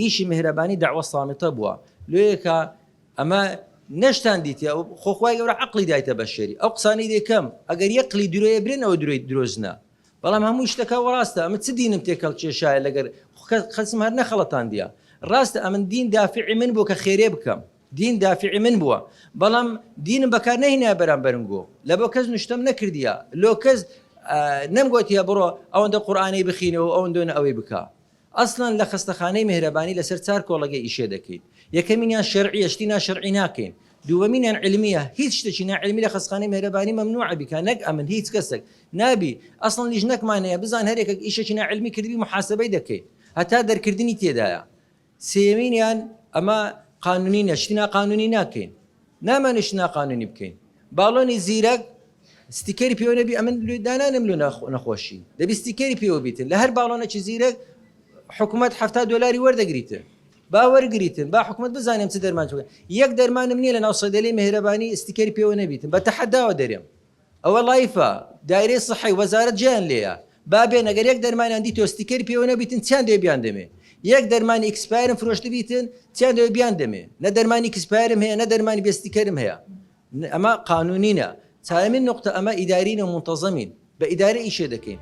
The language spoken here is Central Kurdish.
ئیشی میهرەبانی دەعوە سامیتە بووە لۆیەکە ئەمە نەشتان دیتیە خۆ خوای گەورە عەقڵی دایتە بەشەری ئەو قسانەی دەیکەم ئەگەر یەک قلی درۆیە برێن ئەوە درۆی درۆزنە بەڵام هەموو شتەکە وەڕاستە ئەمە چ دینم تێکەڵ کێشایە لەگەر خەسم هەر نەخەڵەتاندیە ڕاستە ئەمن دین دافعی من بوو کە خێرێ بکەم دین دافعی من بووە بەڵام دینم بەکار نەهینایە بەرامبەرم گۆ لە بۆ کەس نوشتەم نەکردیە لۆ کەس نەمگۆتیە بڕۆ ئەوەندە قورئانەی بخینەوە ئەوەندۆنە ئەوەی بکە ئەسڵەن لە خەستەخانەی میهرەبانی لەسەر چار کۆڵەگەی ئیشێ دەکەین یەکەمینیان شەرعیە شتی ناشەرعی ناکەین دووەمینیان عیلمیە هیچ شتێکی ناعیلمی لە خەستخانەی میهرەبانی مەمنوعە بیکا نەک ئەمن هیچ کەسێک نابی ئەسڵەن لیژنەکمان هەیە بزان هەرێکێک ئیشێکی ناعیلمی کردبی محاسبەی دەکەین هەتا دەرکردنی تێدایە سێیەمینیان ئەمە قانونی نیە شتی ناقانونی ناکەین نامانێ شتی ناقانونی بکەین باڵۆنی زیرەک ستیکەری پێوە نەبی ئەمن دانانم لۆ نەخۆشی دەبی ستیکەری پێوە بیتن لە هەر باڵۆنێکی زیرەک حکوومەت ه دۆلاری وەردەگریتن با وەرگریتن با حکوومەت بزانێم چ دەرمان چووە یەک دەرمانم نییە لە ناو سەدەلی مهرەبانی ستیکەری پێوە نەبیتن بە تەحەداوە دەرێم ئەوە live ە دایرەی سحەی وەزارەت جێیان لێیە با بێن ئەگەر یەک دەرمانیان دیتەوە ستیکەری پێوە نەبیتن چیان دەوێ بیان دەمێ یەک دەرمانی expire م فرۆشتبیتن چیان دەوێ بیان دەمێ نە دەرمانی expire م هەیە نە دەرمانی بێ ستیکەرم هەیە ئەمە قانونینە چارەمین نقطە ئەمە ئیدارینە و منتەزەمین بە ئیدارە ئیشێ دەکەین.